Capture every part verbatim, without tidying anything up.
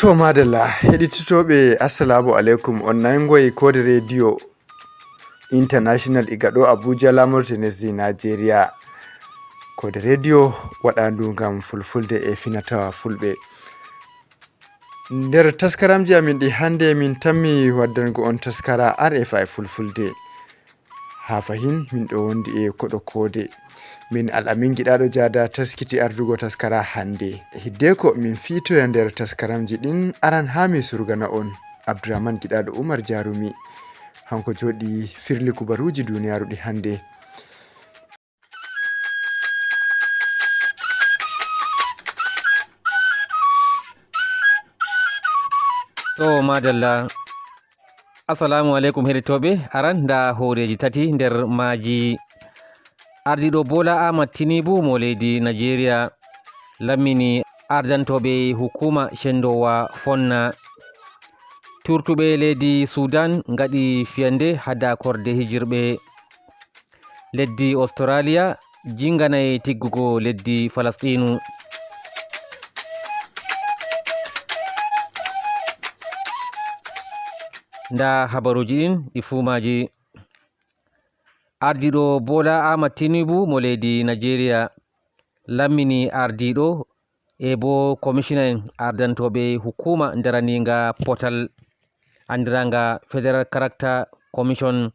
O madalla, heɗitotooɓe, assalamu aleykum. On nangoy Koode Rediyo International iga ɗo Abuja, lamorte lesdi Najeriya. Koode Rediyo waɗandu ngam Fulfulde e finatawa Fulɓe. Nder taskaramji amin ɗi hannde, min tammi waddango on taskara R F I Fulfulde. Haa fahin, min ɗo wondi e koɗo koode. Min Al'amin Giɗaaɗo Jaada taskiti ardugo taskara hannde. Hiddeko min fiitoya nder taskaramji ɗin, aran haa mi surgana on Abdurrahman Giɗaaɗo Umar Jarumi. Hanko jooɗi firli kubaruuji duniyaaru ɗi hannde. To, madalla. Assalamu aleykum, heɗitooɓe. Aran, nda hooreeji tati nder maaji. Ardiiɗo Bola Ahmad Tinubu mo leydi Najeriya lammini ardantooɓe hukuma sendoowa fonna. Turtuɓe leydi Sudan ngaɗi fiyande hada korde hijirɓe. Leddi Australia jinganay tiggugo leddi Falasɗinu. Nda habaruuji ɗin ɗi fuu maaji. Ardiiɗo Bola Ahmad Tinubu mo leydi Najeriya lammini ardiiɗo e bo komishina'en ardantooɓe hukuma ndaraniinga potal andiranga Federal Character Commission,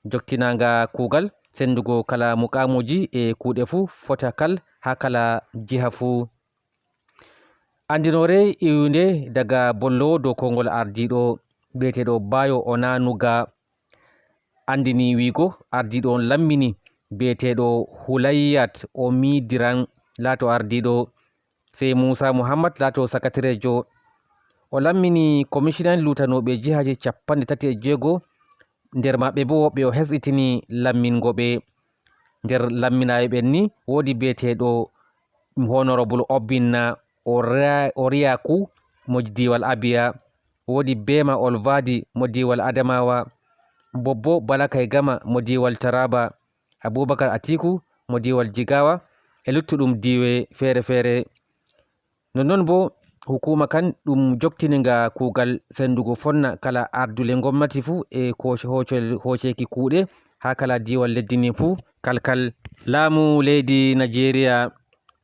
jokkinaanga kuugal senndugo kala muqaamuuji e kuuɗe fuu fota kal haa kala jiha fuu. Anndinoore iwunde daga bollowo dow konngol ardiiɗo biyeteeɗo Bayo Onanuga anndini wiigo ardiiɗo on lammini biyeteeɗo Hulayat Omidiran laato ardiiɗo, sey Muusa Muhammad laato sakatireejo. O lammini komishina'en luutanooɓe jihaaji cappanɗe tati e jeego, nder maɓɓe boo woɓɓe o hesɗitini lammingo ɓe. Nder lamminaaɓe ɓen ni woodi biyeteeɗo Honorable Obinna Oria-, Oriyaku mo diiwal Abia, woodi Bema Olvadi mo diiwal Adamawa, Bobbo Bala Kaigama mo diiwal Taraba, Abubakar Atiku mo diiwal Jigawa e luttuɗum diiwe feere-feere. Nonnon boo, hukuuma kan ɗum joktini nga kuugal senndugo fonna kala ardule ngomnati fuu e kooce-, hooce-, hooceeki kuuɗe haa kala diiwal leddi ndin fuu kalkal. Laamu leydi Najeriya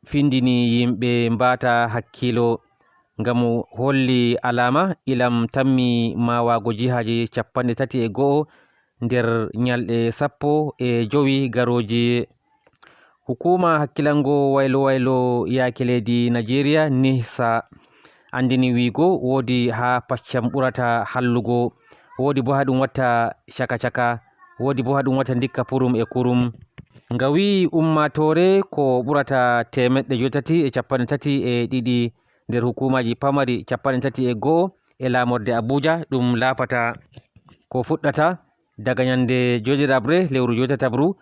findini yimɓe mbaata hakkiilo, ngam holli alaama ilam tammi maawaago jihaaji cappanɗe tati e go'o nder nyalɗe sappo e jowi garooji. Hukuuma hakkilango waylo-waylo yaaki leydi Najeriya, nihsa, anndini wiigo woodi haa paccam ɓurata hallugo, woodi boo haa ɗum watta caka-caka, woodi boo haa ɗum watta ndikka purum e kurum. Nga wi'i ummaatoore ko ɓurata teemeɗɗe jowi tati e cappanɗe tati e ɗiɗi nder hukuumaaji pamari cappanɗe tati e go'o e laamorde Abuja ɗum laafata. Ko fuɗɗata daga nyande joweɗiɗaɓre lewru jowi tataɓru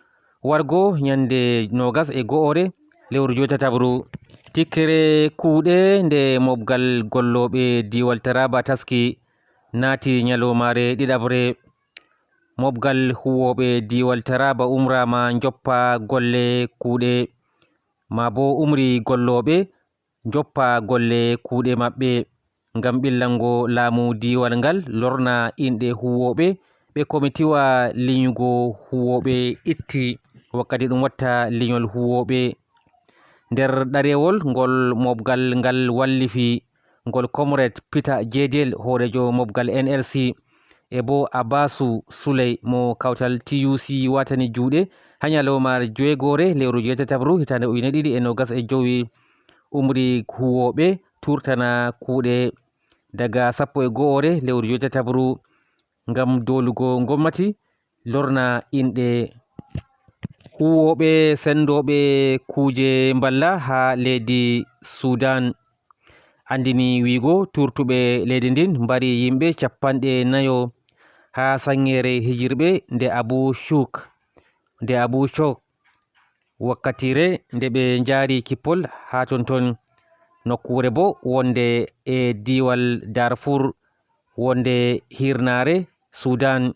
wargo nyande noogas e go'ore lewru jowi tataɓru. Tikkere kuuɗe nde mobgal gollooɓe diiwal Taraba taski naati nyalomaare ɗiɗaɓre. Mobgal huwooɓe diiwal Taraba umraama njoppa golle kuuɗe, maa boo umri gollooɓe njoppa golle kuuɗe maɓɓe, ngam ɓillango laamu diiwal ngal lorna inɗe huwooɓe ɓe komitiwa linyugo huwooɓe itti, wakkati ɗum watta linyol huwooɓe. Nder ɗareewol ngol mobgal ngal wallifi, ngol Comrade Peter Jedel, hooreejo mobgal N L C, e boo Abasu Suley mo kawtal T U C waatani juuɗe haa nyalomaare joweegoore lewru joweetataɓru hitaande ujine ɗiɗi e noogas e jowi, umri huwooɓe tuurtana kuuɗe daga sappo e go'oore lewru joweetataɓru ngam doolugo ngomnati lorna inɗe huwooɓe senndooɓe kuuje mballa haa leydi Sudan. Anndini wiigo tuurtuɓe leydi ndin mbari yimɓe cappanɗe nayo haa saŋngeere hijirɓe nde Abu Shuk, nde Abu Shok, wakkatiire nde ɓe njaari kippol haa ton ton, nokkuure boo wonde e diiwal Darfur, wonde hiirnaare Sudan.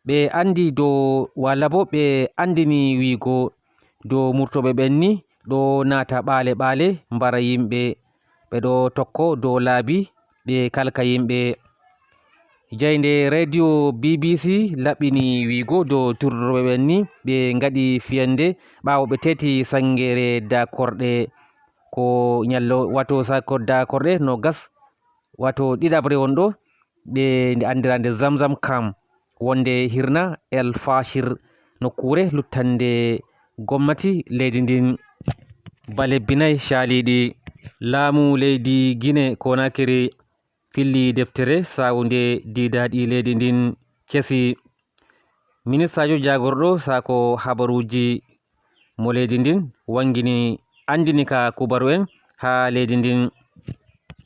Ɓe anndi dow, walla boo ɓe anndini wiigo dow murtooɓe ɓen ni ɗo naata ɓaale ɓaale mbara yimɓe. ɓe ɗo tokko dow laabi ɗe kalka yimɓe. Jaynde radio B B C laɓɓini wiigo dow turdurɓe ɓen ni ɓe ngaɗi fiyande ɓaawo ɓe teeti sangere dakorɗe ko ñallo wato sako dakorɗe no gas wato ɗiɗaɓre won ɗo ɗe nde andirande Zamzam Camp wonde hirna El Fashir nokkure luttande gomnati leydi ndin balebbinay caaliɗi. Laamu leydi Gine Konakiri filli deftere sawunde diidaɗi leydi ndin kesi. Ministajo jagorɗo sako habaruji mo leydi ndin wangini andini ka kubaru en ha leydi ndin.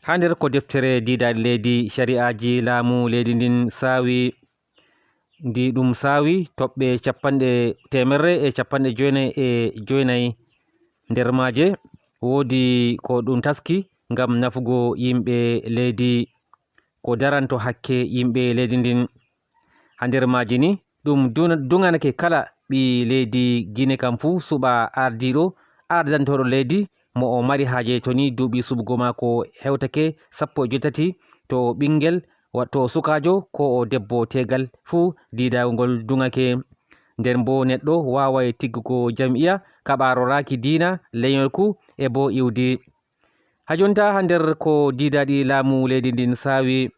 Ha nder ko deftere diidaɗi leydi shari'aji laamu leydi ndin sawi ndi ɗum sawi toɓɓe capanɗe temerre e capanɗe joynayi e joynayi. Nder maaje woodi ko ɗum taski ngam nafugo yimɓe leydi, ko daranto hakke yimɓe leydi ndin. Ha nder maaji ni ɗum dun- duŋanake kala ɓi leydi Gine kam fuu suɓa ardiiɗo ardantoɗo leydi mo o mari haaje to ni duuɓi suɓugo maako hewtake sappo e joy tati to o ɓingel wa- to o sukaajo ko o debbo teegal fuu diidaago ngol duŋake. Nden boo neɗɗo waaway tiggugo jam'iya kaɓaaroraaki diina lenyol ku e boo iwdi. Ha jonta ha nder ko diidaɗi laamu leydi ndin sawi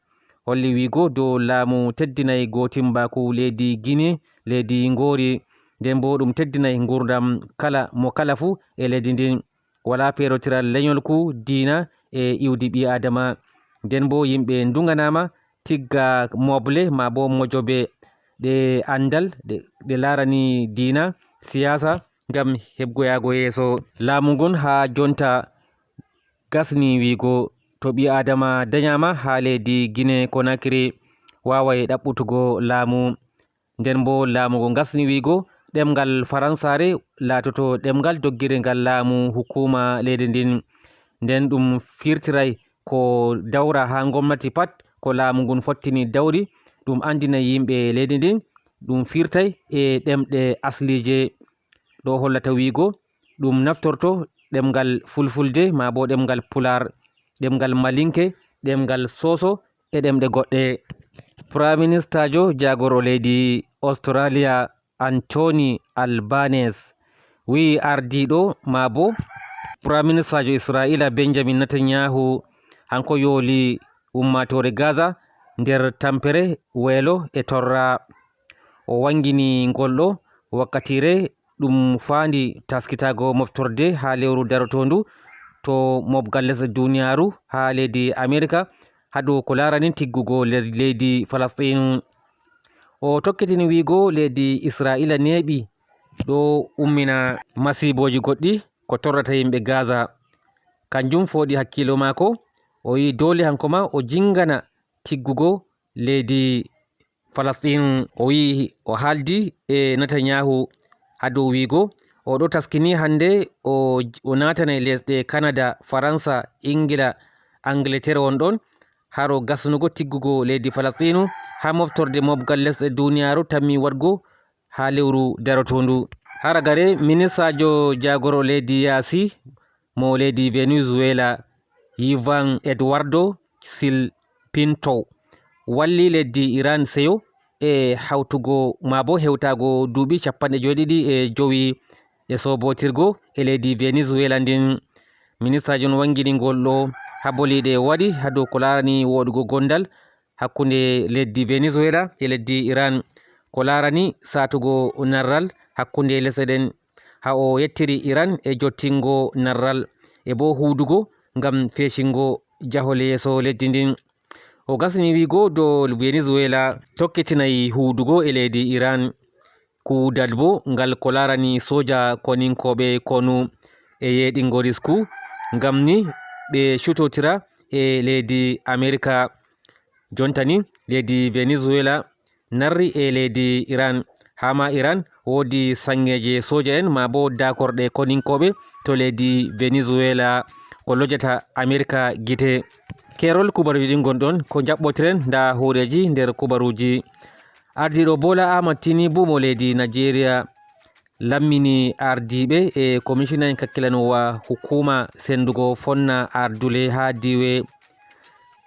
holli wiigo dow laamu teddinay gootimbaaku leydi Gine leydi ngoori nden boo ɗum teddinay ngurdam kala mo kala fuu e leydi ndin. Walaa peerotiral lenyol ku diina e iwdi ɓii aadama. Nden boo yimɓe nduŋanaama tigga mooble maa boo mojobe ɗe anndal ɗe- ɗe laarani diina, siyaasa ngam heɓgoyaago yeeso laamu ngun. Haa jonta gasni wiigo to ɓii aadama dañaama haa leydi Gine Konakiri waaway ɗaɓɓutugo laamu. Nden boo laamu ngu gasni wiigo ɗemngal faransaare laatoto ɗemngal doggirngal laamu hukuuma leydi ndin. Nden ɗum firtiray ko dawra haa ngomnati pat ko laamu ngun fottini dawri, ɗum anndinay yimɓe leydi ndin, ɗum firtay e ɗemɗe asliije. Ɗo hollata wiigo ɗum naftorto ɗemngal fulfulde maa boo ɗemngal pulaar, ɗemngal malinke, ɗemngal sooso e ɗemɗe goɗɗe. Piraministaajo jaagorɗo leydi Australia Anthony Albanese wi'i ardiiɗo maa boo piraministaajo Isra'iila Benjamin Netanyahu hanko yooli ummaatoore Gaza nder tampere, weelo e torra. O wangini ngol ɗo wakkatiire ɗum faandi taskitaago moftorde haa lewru darotoondu to mobgal lesɗe duniyaaru haa leydi Amerika haa dow ko laarani tiggugo le- leydi Falasɗiinu. O tokkitini wiigo leydi Isra'iila neeɓi ɗo ummina masiibooji goɗɗi ko torrata yimɓe Gaza. Kanjum fooɗi hakkiilo maako, o wi'i doole hanko ma o jingana tiggugo leydi Falasɗiinu. O wi'i o haaldi e Netanyahu haa dow wiigo o ɗo taskini hannde o o naatanay lesɗe Kanada, Faransa, Ingila, Angleterre won ɗon haro gasnugo tiggugo leydi Falasɗiinu haa moftorde mobgal lesɗe duniyaaru tammi waɗgo haa lewru darotoondu. Hara gare ministaajo jaagorɗo leydi yaasi mo leydi Venezuela Yvan Eduardo Sil Pinto walli leydi Iran seyo e hawtugo maa boo hewtaago duuɓi capanɗe joweeɗiɗi e jowi e soobootirgo e leydi Venezuela ndin. Ministaajo on wangini ngol ɗo haa boliiɗe o waɗi haa dow ko laarani woɗugo gondal hakkunde leddi Venezuela e leddi Iran ko laarani saatugo narral hakkunde lesɗe ɗen haa o yettiri Iran e jottingo narral e boo huudugo ngam feecingo jahole yeeso leddi ndin. O gasni wiigo dow Venezuela tokkitinay huudugo e leydi Iran. Kuudal boo ngal ko laarani sooja koninkooɓe konu e yeeɗingo risku ngam ni ɓe cutotira e leydi Amerika. Jonta ni leydi Venezuela narri e leydi Iran. Haa ma Iran woodi saŋngeeje sooja en maa boo daakorɗe koninkooɓe to leydi Venezuela ko lojata Amerika gite. Keerol kubaruuji ɗin gonɗon ko njaɓɓotiren ndaa hooreeji nder kubaruuji. Ardiiɗo Bola Ahmad Tinubu mo leydi Najeriya lammini ardiiɓe e komishina'en kakkilanoowa hukuuma senndugo fonna ardule haa diiwe.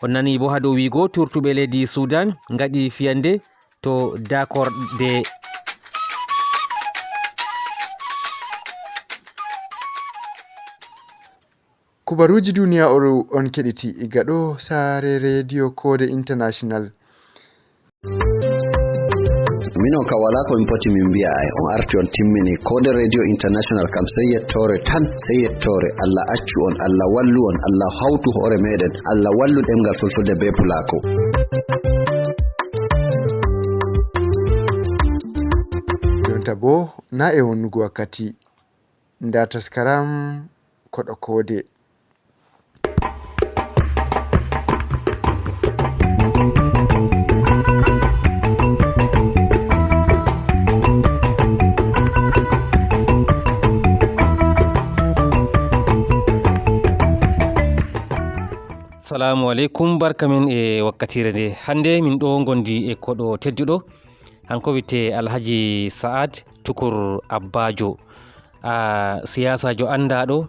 On nani boo haa dow wiigo tuurtuɓe leydi Suudan ngaɗi fiyannde to dakorde. Kubaruuji duniya on keɗiti iga ɗo saare Reediyo Koode International. Minon kam walaa ko min poti min mbi'a ay, on arti on timmini. Koode Radio International kam sey yettoore tan, sey yettoore. Allah accu on, Allah wallu on, Allah hawtu hoore meɗen, Allah wallu ɗemngal fulfulde bee pulaaku. Jonta boo na e wonnugo wakkati. Ndaa taskaram koɗo koode. Salaamu aleykum, barka men e wakkatiire nde. Hannde min ɗo ngondi e koɗo tedduɗo. Hanko wiyetee Alhaji Sa'ad Tukur Abbaajo. A siyaasaajo anndaaɗo.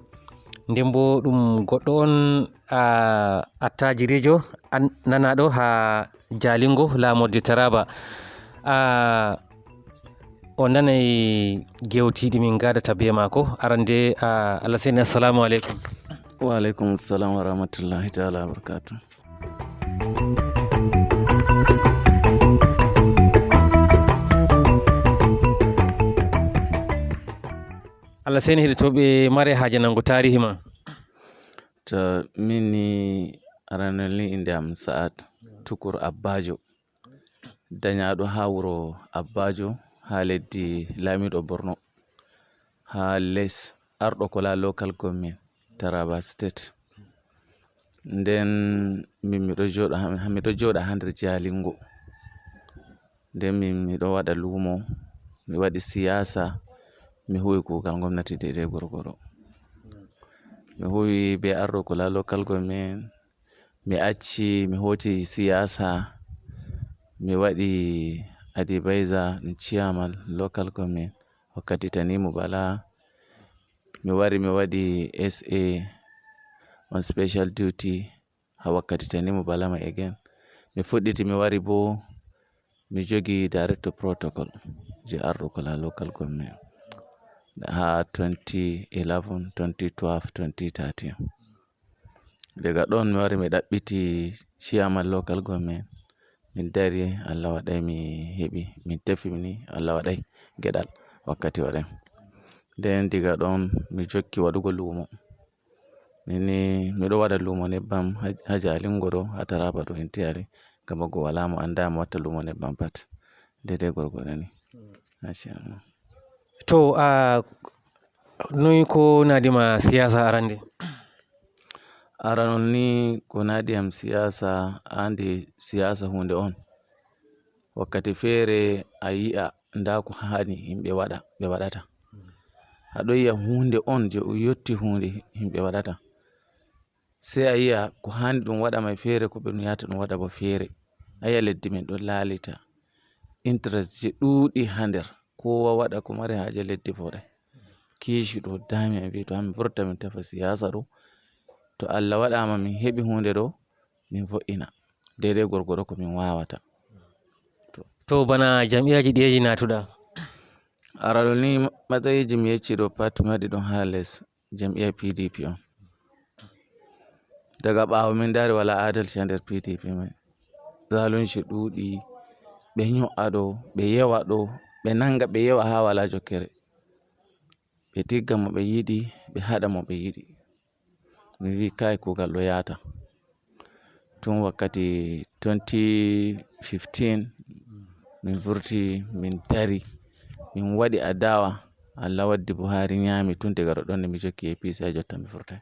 Nden boo ɗum goɗɗo on a attaajiriijo nanaaɗo haa Jaalingo laamorde Taraaba. A o nanay gewti ɗi min ngaadata bee maako. Arande a Allah seni, assalamu aleykum. Wa aleykum salam wa rahmatullahi taala wa barakatuh. Allah seni heɗotooɓe mare haaje nango taarihi ma. To min ni aranol ni innde am Sa'ad Tukur Abbaajo, danyaaɗo haa wuro Abbaajo haa leddi laamiiɗo Borno, haa les arɗo Kola Local Government, Taraba State. Nden min miɗo jooɗa haa nder Jaalingo. Nden min miɗo waɗa luumo, mi waɗi siyaasa, mi huuwi kuugal ngomnati deydey gorgodo. Mi huuwi bee arɗo Kola Local Government, mi acci mi hooti siyaasa, mi waɗi adibayza ɗum ciyaman Local Government wakkati Tanimu Bala. Mi wari mi waɗi S A on special duty haa wakkati Tanimu Bala ma again. Mi fuɗɗiti mi wari boo mi jogi director protocol je arɗo Kola Local Government haa twenty eleven, twenty twelve, twenty thirteen. Daga ɗon mi wari mi ɗaɓɓiti ciyaman Local Government. Min dari, Allah waɗay mi heɓi, min tefi ni, Allah waɗay geɗal wakkati waɗay. Nden diga ɗon mi jokki waɗugo luumo. Min ni miɗo waɗa luumo nebbam haa Jaalingo ɗo, haa Taraaba ɗo entiyali, ngam boo walaa mo anndaa mi watta luumo nebbam pat. Deydey gorgodo ni. Machallah. To a noy ko naadi ma siyaasa arande? Aranol ni ko naadi am siyaasa, a anndi siyaasa huunde on. Wakkati feere a yi'a ndaa ko haani yimɓe waɗa, ɓe waɗata. A ɗo yi'a huunde on je o yotti huunde yimɓe waɗata. Sey a yi'a ko haani ɗum waɗa may feere, ko ɓe no yahata ɗum waɗa boo feere. A yi'a leddi men ɗo laalita. Interest ji ɗuuɗi haa nder. Koowa waɗa ko mari haaje leddi fooɗay. Kiishi ɗo daami am, wi to haa mi vurta min tefa siyaasa ɗo. To Allah waɗaama min heɓi huunde ɗo, min vo'ina. Deydey gorgodo ko min waawata. To bana jam'iyaaji ɗiyeeji naatuɗa? Aranol ni matsayiiji mi yecci ɗo pat mi waɗi ɗum haa les jam'iya P D P on. Daga ɓaawo min ndaari walaa aadalci haa nder P D P may. Zalunci ɗuuɗi, ɓe nyo'a ɗo, ɓe yewa ɗo, ɓe nanga ɓe yewa haa walaa jokkere. Ɓe tigga mo ɓe yiɗi, ɓe haɗa mo ɓe yiɗi. Mi wi kay kuugal ɗo yaata. Tun wakkati twenty fifteen min vurti min dari min waɗi adawa. Allah waddi Buhari nyami tun daga ɗoɗɗon nde mi jokki A P C haa jotta mi vurtai.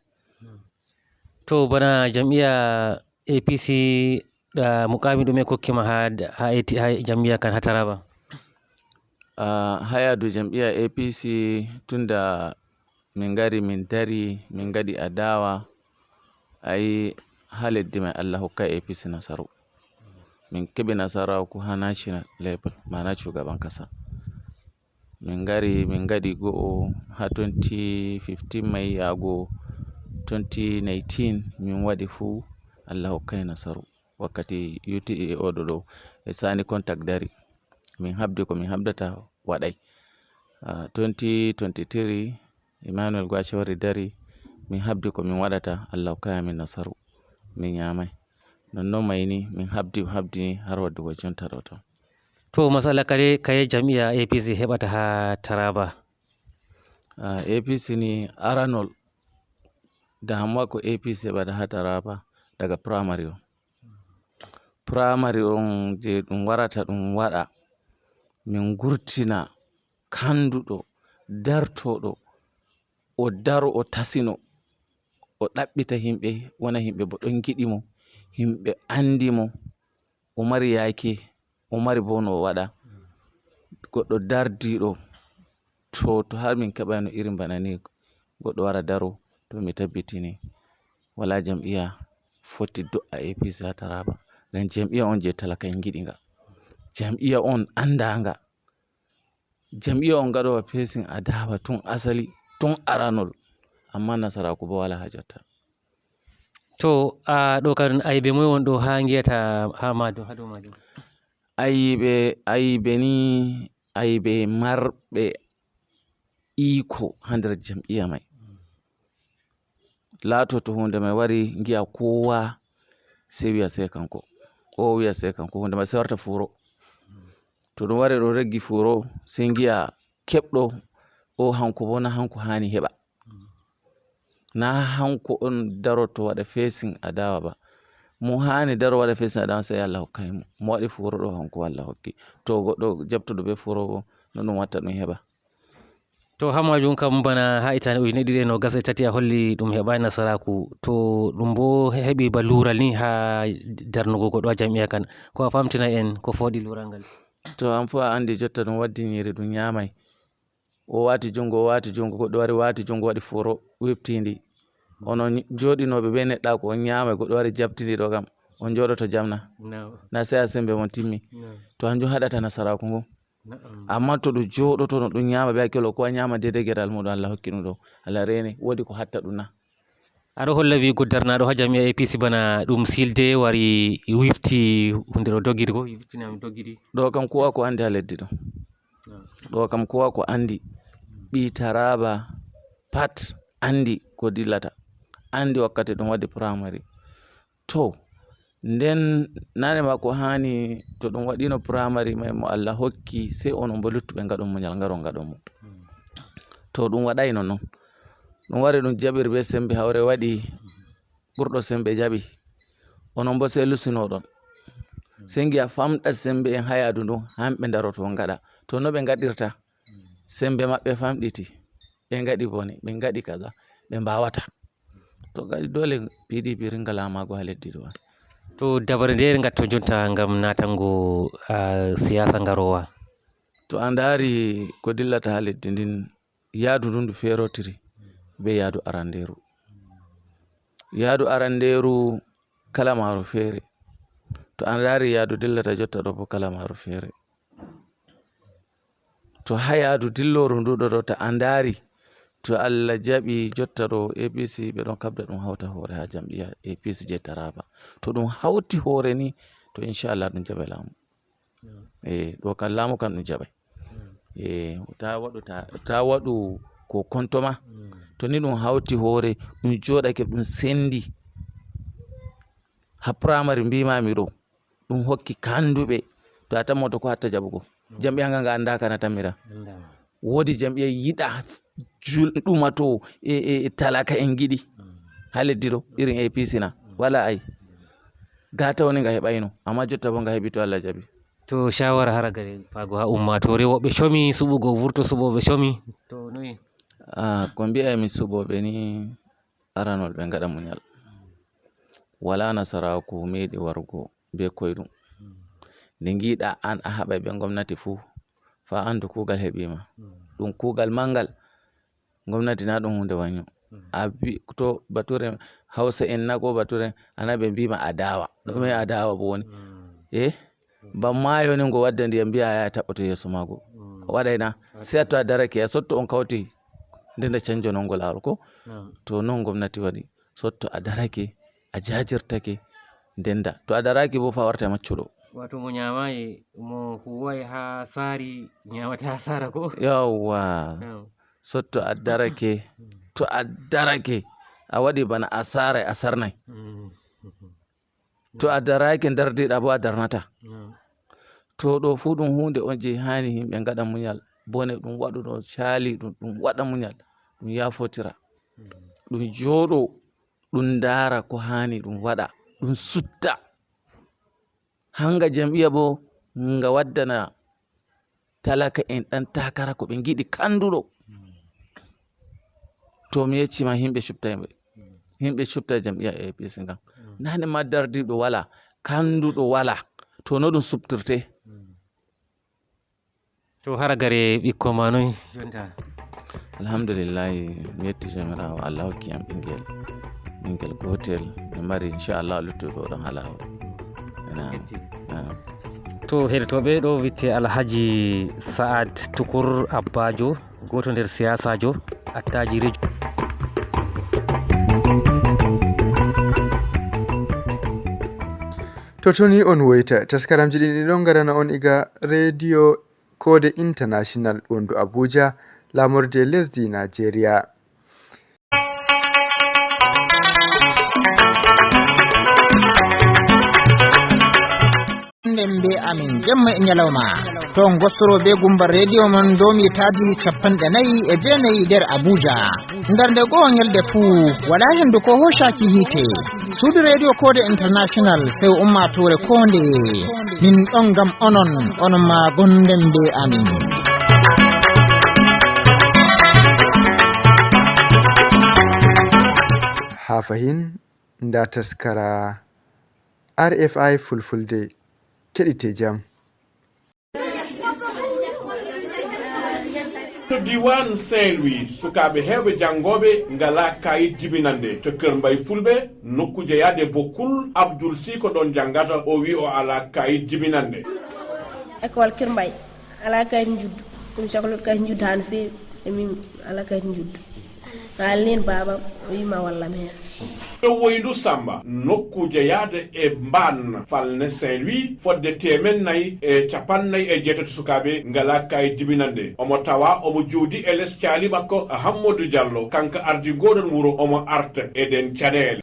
To bana jam'iya A P C muqami ɗume kokki ma ha ha jam'iya kan ha Taraba? Haa yahdu jam'iya A P C tunda min ngari min dari min ngaɗi adawa, ayi ha leddi mai Allah hokkay A P C nasaru. Min keɓi nasaraku ha national level, mana shugaban kasa. Min ngari, min ngaɗi go'o haa twenty fifteen may yaago twenty nineteen, min waɗi fuu, Allah hokkay nasaru. Wakkati U T A oɗo ɗo, e Sani Contact dari. Min habdi ko min habdata, waɗay. Ah, twenty twenty-three, Emmanuel Gwace wari dari, min habdi ko min waɗata, Allah hokkay amin nasaru. Min ñaamay. Non non may ni, min habdi, habdi ni har waddugo jonta ɗo ton. To, masala kadi, kaye jam'iya A P C heɓata haa Taraba? Ah, A P C ni aranol, damuwa ko A P C heɓata haa Taraba daga primary on. Primary on je ɗum warata ɗum waɗa, min ngurtina kanduɗo, dartoɗo, o daro, o tasino, o ɗaɓɓita himɓe, wona himɓe bo ɗon giɗi mo, himɓe andi mo, o mari yaake, o mari bo no o waɗa. Goɗɗo dardiɗo, to, to har min keɓayno irin bana ni, goɗɗo wara daro, to mi tabbitini wala jam'iya foti do'a A P C haa Taraba. Ngam jam'iya on je talaka en giɗi nga. Jam'iya on andanga. Jam'iya on gaɗowa fesin adawa tun asali, tun aranol. Amma nasaraku bo wala haa jotta. To, a ɗo kan aybe moy won ɗo haa ngiyata haa majum, haa dow majum? Aybe, aybe ni, aybe marɓe iko haa nder jam'iya may. Laato to hunde may wari, ngi'a kowa sey wi'a sey kanko. O wi'a sey kanko. Hunde may sey warta furo. To ɗum wari ɗum reggi furo, sey ngi'a keɓɗo o hanko bo na hanko haani heɓa. Na hanko on daroto waɗa fesin adawa ba. Mo haani daro waɗa fesin adawa sey Allah hokkay mo. Mo waɗi furo ɗo hanko Allah hokki. To goɗɗo jaɓtuɗo be furo bo, no ɗum watta ɗum heɓa. To, haa majum kam, bana haa hitaande ujine ɗiɗi e noogas e tati a holli ɗum heɓaay nasaraaku. To, ɗum bo heɓi ba luural ni haa darnugo goɗɗo haa jam'iya kan. Ko a famtinay en, ko fooɗi luural ngal? To, an fuu a anndi jotta ɗum waddi nyiiri ɗum nyaamay. O waati junngo, o waati junngo, goɗɗo wari waati junngo waɗi furo wiftindi. Onon jooɗinooɓe bee neɗɗaaku on nyaamay, goɗɗo wari jaɓtindi ɗo kam. On jooɗoto jam na? Na'am. Na sey a sembe mon timmi. Na'am. To, hanjum haɗata nasaraaku ngun. Na'am. Ammaa to ɗum jooɗoto no ɗum nyaama bee hakkiilo, ko a nyaama deydey geral muuɗum Allah hokki ɗum ɗo, Allah reene, woodi ko hatta ɗum na? Aɗo holla wi'ugo darnaaɗo haa jam'iya A P C bana ɗum silde wari wifti huunde ɗo dogiri ko, wiftinami dogiri. Ɗo kam kowa ko anndi haa leddi ɗo. Na'am. Ɗo kam kowa ko anndi. Ɓii Taraaba pat anndi ko dillata. Anndi wakkati ɗum waɗi primary. To, nden nane ma ko haani to ɗum waɗino primary may mo Allah hokki, sey onon bo luttuɓe ngaɗon munyal, ngaron ngaɗon mo. To ɗum waɗayno non. Ɗum wari ɗum jaɓiri bee sembe, hawre waɗi ɓurɗo sembe jaɓi. Onon bo sey lusinoɗon. Sey ngi'a famɗa sembe en haa yaadu ndun, hamɓe ndaroto ngaɗa. To no ɓe ngaɗirta? Sembe maɓɓe famɗiti. Ɓe ngaɗi bone, ɓe ngaɗi kaza, ɓe mbaawata. To kadi doole P D P ringa laamaago haa leddi ɗo. To dabare ndeye ngatto jonta ngam naatango, ah, siyaasa ngaroowa? To a ndaari ko dillata haa leddi ndin, yaadu ndun ndu feerotiri bee yaadu arandeeru. Yaadu arandeeru kala maaru feere. To a ndaari yaadu dillata jotta ɗo bo kala maaru feere. To haa yaadu dillooru ndu ɗo, ɗo, to a ndaari, to Allah jaɓi jotta ɗo A P C ɓe ɗon kabda ɗum hawta hoore haa jam'iya A P C je Taraba. To ɗum hawti hoore ni, to inchallah ɗum jaɓay laamu. Eh, ɗo kam laamu kam ɗum jaɓay. Eh, ta waɗu, ta, ta waɗu ko konto ma. To ni ɗum hawti hoore, ɗum jooɗake, ɗum sendi. Haa primary mbimaami ɗo, ɗum hokki kanduɓe. To a tammoto ko hatta jaɓugo. Jam'iya nga nga annda kana tammira. Woodi jam'iya yiɗa jul-, ɗumato e, e, e talaka en giɗi. Haa leddi ɗo, irin A P C na. Wala ay. Gata woni nga heɓayno. Amma jotta bo nga heɓi to Allah jaɓi. To shawara hara gare fago haa ummaatoore, woɓɓe comi suɓugo, vurto suɓooɓe comi. To noye? Ah, ko mbi'aymi suɓooɓe ni, aranol ɓe ngaɗa munyal. Walaa nasaraaku meeɗi warugo bee koyɗum. Nde ngiiɗa an a haɓay bee ngomnati fuu, fa anndu kuugal heɓi ma. Ɗum kuugal manngal. Ngomnati na ɗum huunde wanyo. A vi-, to bature, Hawsa en na ko bature, ana ɓe mbiima adawa. Ɗume adawa bo woni? Eh? Bana maayo ni ngo wadda ndiyam, mbi'a a yaha taɓɓoto yeeso maago. waɗayna. Sai to a darake, a sotto on kawti, ndenda canjo non ngol awol ko. To non gomnati waɗi, sotto a darake, a jajirtake, ndenda. To a daraki bo fa warta maccuɗo. Wato mo nyamayi, mo huwai ha sari, nyamata ha sara ko. Yawwa. Sotto a darake, to a darake, a waɗi bana asara, a sarnai. To a daraki, dardiɗa bo a darnata. To ɗo fu ɗum hunde on je hani himɓe ngaɗa munyal. Bone ɗum waɗuɗo cali ɗum, ɗum waɗa munyal, ɗum yafotira, ɗum joɗo, ɗum ndara ko hani ɗum waɗa, ɗum sutta. Hanga jam'iya bo nga waddana talaka en ɗan takara ko ɓe ngiɗi kanduɗo. To mi yeccima, himɓe cubtay ɓe. Himɓe cubtay jam'iya A P C ngam. Nane ma dardiɗo wala, kanduɗo wala. To no ɗum subtirte? To hara gare ɓikko ma noy jonta? Alhamdulillahi, mi yetti Jomirawo, Allah hokki am ɓingel, ɓingel gotel. Mi mari, inchallah, luttuɓe o ɗon ha lawol. Ena. Yetti. Ah. To heɗotoɓe, ɗo witte Alhaji Sa'ad Tukur Abbajo, goto nder siyasajo, attajirejo. To toni on woyta, taskaramji ɗin ɗi ɗon ngarana on iga Radio Kode International wondu Abuja, lamorde lesdi Nigeria. Nden be amin jemma e nyalawma. To on gostoro be gumba radio mon domi tadi capanɗe nayi e jeenayi nder Abuja. Nder nde goo nyalde fuu, wala hendu ko hoshaki hiite. Suudu Radio Kode International, sew ummaatoore koo ndeye. Min ɗon ngam onon, onon ma gonden be amin. Haa fahin, nda taskara R F I Fulfulde. Keɗite jam. To diiwaan Saint-Louis, sukaaɓe heewɓe janngooɓe ngalaa kayit jibinannde. To Kër Mbay Fulɓe, nokku jeyaade Bokkul, Abdul Sy ko ɗoon janngata, o wiyi o alaa kayit jibinannde. École Kër Mbay, alaa kayit njuddu. Ɗum caklot kayit njuddu haa no feewi, e min alaa kayit njuddu. So a haalni en baaba, o wiyi ma wallam heen. To Woyndu Sammba, nokku jeyaade e Mbaan, Falne Saint-Louis, fodde teemen nayi e cappannayi e jeetati sukaaɓe ngalaa kayit jibinannde. Omo tawa omo jooɗii e les caali makko, Hammadu Jallo, kanko ardii ngooɗoon wuro, omo arta e ɗeen caɗeele.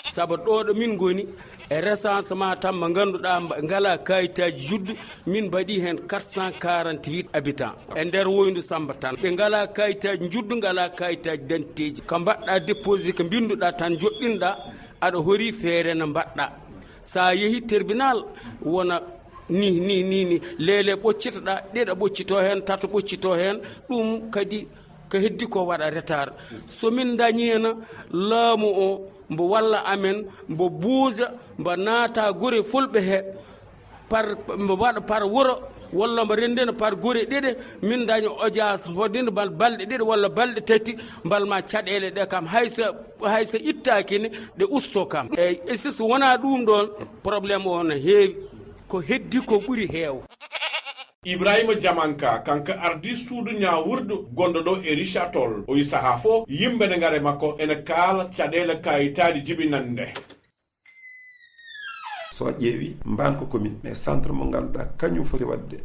Sabu ɗo ɗo min ngoni, e recensement tan mo ngannduɗaa mba-, ngalaa kayitaaji juddu, min mbaɗi heen quatre cent quarante-huit habitants e nder Woyndu Sammba tan. Ɓe ngalaa kayitaaji juddu, ngalaa kayitaaji d'identité ji. Ko mbaɗɗaa déposé, ko mbinnduɗaa tan, joɗɗinɗaa, aɗa hori feere no mbaɗɗaa. So a yehi tribunal, wona ni, ni, ni, ni, leele ɓoccitoɗaa, ɗiɗa ɓoccito heen, tata ɓoccito heen, ɗum kadi ko heddi ko waɗa retard. So min ndañiino laamu o, mbo walla amen, mbo buuja, mbo naata gure fulɓe he, par, mbo waɗa par wuro, walla mbo renndina par gure ɗiɗi, min ndaña audience fodde bal-, balɗe ɗiɗi walla balɗe tati, mbal ma caɗeele ɗe kam, hay so, hay so ittaaki ne, ɗe usto kam. Eyi, e si so wonaa ɗum ɗoon, problème o no heewi. Ko heddi ko ɓuri heew. Ibrahima Jamanka, kanko ardii suudu ñaawirdu gonɗo ɗo e Richard Toll. O yi sahaa fof, yimɓe ne ngara e makko, ene kaala caɗeele kayitaaji jibinannde. So a ƴeewi, Mbaan ko commune, mais centre mo ngannduɗaa kañum foti waɗde,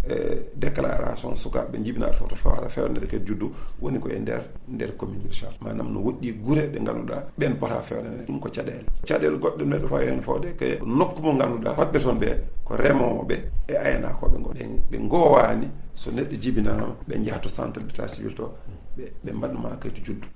eh, déclaration sukaaɓe jibinaaɓe fof to fewre, fewnede kadi juddu woni ko e nder, nder commune Richard. Maanaam no woɗɗi gure ɗe ngannduɗaa ɓeen pota fewnede. Ɗum ko caɗeele. Caɗeele goɗɗe neɗɗo faa heen fawde ko nokku mo ngannduɗaa hoɗɓe toon ɓe ko remooɓe e aynakooɓe ngo. Ɓe, ɓe ngoowaani so neɗɗo jibinaama, ɓe njaha to centre d'état civil to, ɓe, ɓe mbaɗa ma kayit juddu.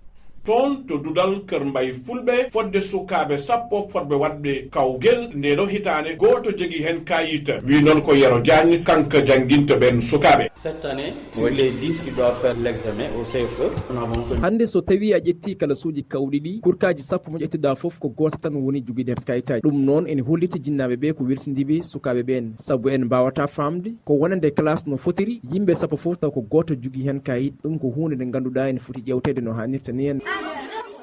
Toon to duɗal Kër Mbay Fulɓe, fodde sukaaɓe sappo fotɓe waɗde kawgel ndee ɗoo hitaande, gooto jogii heen kayit. Wi noon ko Yero Diagne, kanko jannginta ɓeen sukaaɓe. Cette année, sur les dix qui doivent faire l'examen au C F E, nous avons que... Hannde, so tawii a ƴettii kalasuuji kawɗi ɗi, kurkaaji sappo mo ƴettuɗaa fof, ko gooto tan woni jogiiɗo heen kayitaaji. Ɗum noon ene holliti jinnaaɓe ɓe ko welsindiiɓe sukaaɓe ɓeen, sabu en mbaawataa faamde ko wonande classe no fotiri, yimɓe sappo fof taw ko gooto jogii heen kayit. Ɗum ko huunde nde ngannduɗaa ene foti ƴeewteede no haanirta ni en.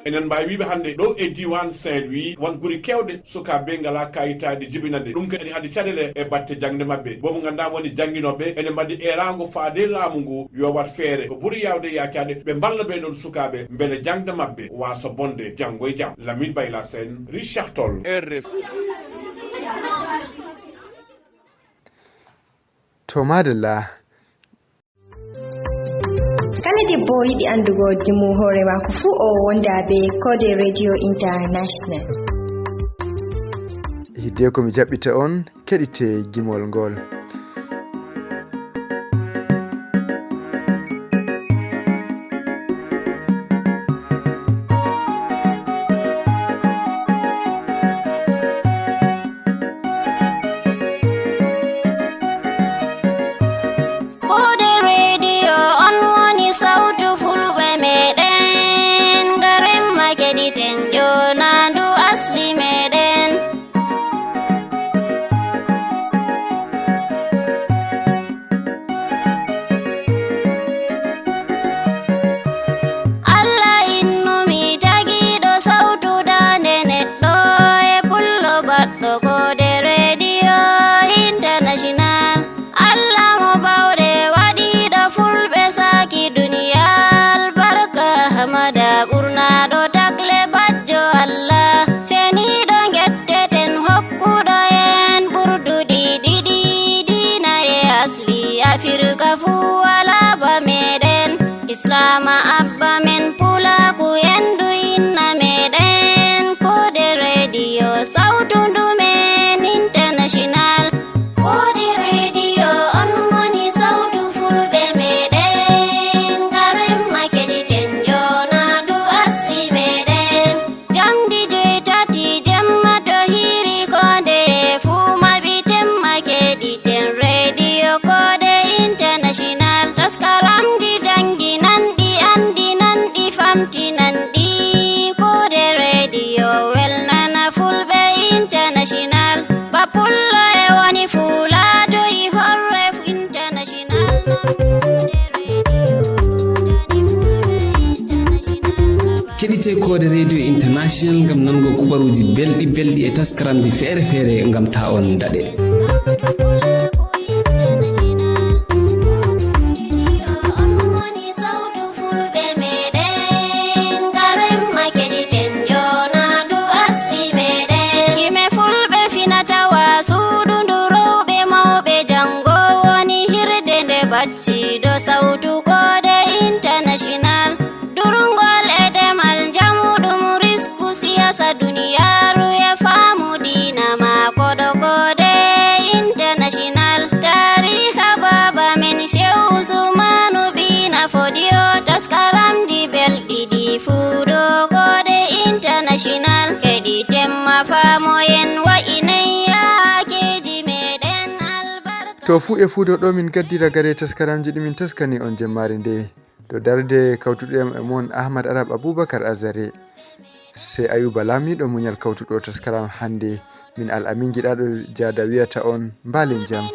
Enen mbaawi wiiɓe hannde ɗo e diiwaan Saint-Louis, won guri keewɗe sukaaɓe ngalaa kaayitaaji jibinande. Ɗum kadi ene addi caɗeele e batte jaŋde maɓɓe. Boobu nganndaa woni jannginooɓe ene mbaɗi eeraango faade laamu ngu yo waɗ feere ko ɓuri yaawde yaacaade ɓe mballa ɓee ɗoon sukaaɓe mbele jaŋde maɓɓe waasa bonde janngo e jam. Lamine Bayla Sène, Richard Toll. R F I. To madalla. Kala debbo o yiɗi anndugo dimu hoore maako fuu, o wonda be Kode Radio International. Hiddeko mi jaɓɓita on, keɗite gimol ngol. Kode rediyo on woni sawtu fulɓe meɗen, ngaren ma keɗiten jonaandu asli meɗen. Allah innumi tagiiɗo sawtu daande neɗɗo e pullo baɗɗo Kode rediyo international. Allah mo bawɗe waɗiiɗo fulɓe saaki duniya albarka, Hamada ɓurnaaɗo takle bajjo Allah. Ceniiɗo ngetteten hokkuɗo en ɓurduɗi ɗiɗi diina e asli Afirka fuu walaa ba meɗen. Islaama abba men pulaaku en du inna meɗen. Kode rediyo sawtu ndu men international. Kode rediyo on woni sawtu fulɓe meɗen. Ngaren ma keɗiten jonaandu asli meɗen. Jamdi joy tati jemma to hiiri Kode fuu maɓɓiten ma keɗiten rediyo Kode international. Taskaramji jannginanɗi, anndinanɗi, famtinanɗi. Kode rediyo welnana fulɓe international. Ba pullo e woni fuulaato e horre international. Keɗite Kode Radio International ngam nango kubaruuji belɗi belɗi e taskaramji feere feere ngam ta on daɗe. Sawtu fulɓe meɗen, ngaren ma keɗiten jonaandu asli meɗen. Gime fulɓe finatawa suudu ndu rewɓe mawɓe janngo woni hirde nde bacciiɗo sawtu Kode international. Durngol e demal njamu ɗum risku siyasa duniyaaru e faamu diina maako ɗo Kode international. Taariika baaba men Shehu Usmanu Bina Fodiyo, taskaramji belɗi ɗi fuu ɗo Kode international. Keɗiten ma faamoyen wa'inay yaakeeji meɗen albarka. To fuu e fuu ɗo min gaddira gare taskaramji ɗi min taskani on jemmaare nde. To darde kawtuɗo e mon Ahmad Arab Abubakar Azare. Sey Ayuba Laamiiɗo muñal kawtuɗo taskaram hannde. Min Al Amin giɗaaɗo jaada wiyata on mbaalen jam.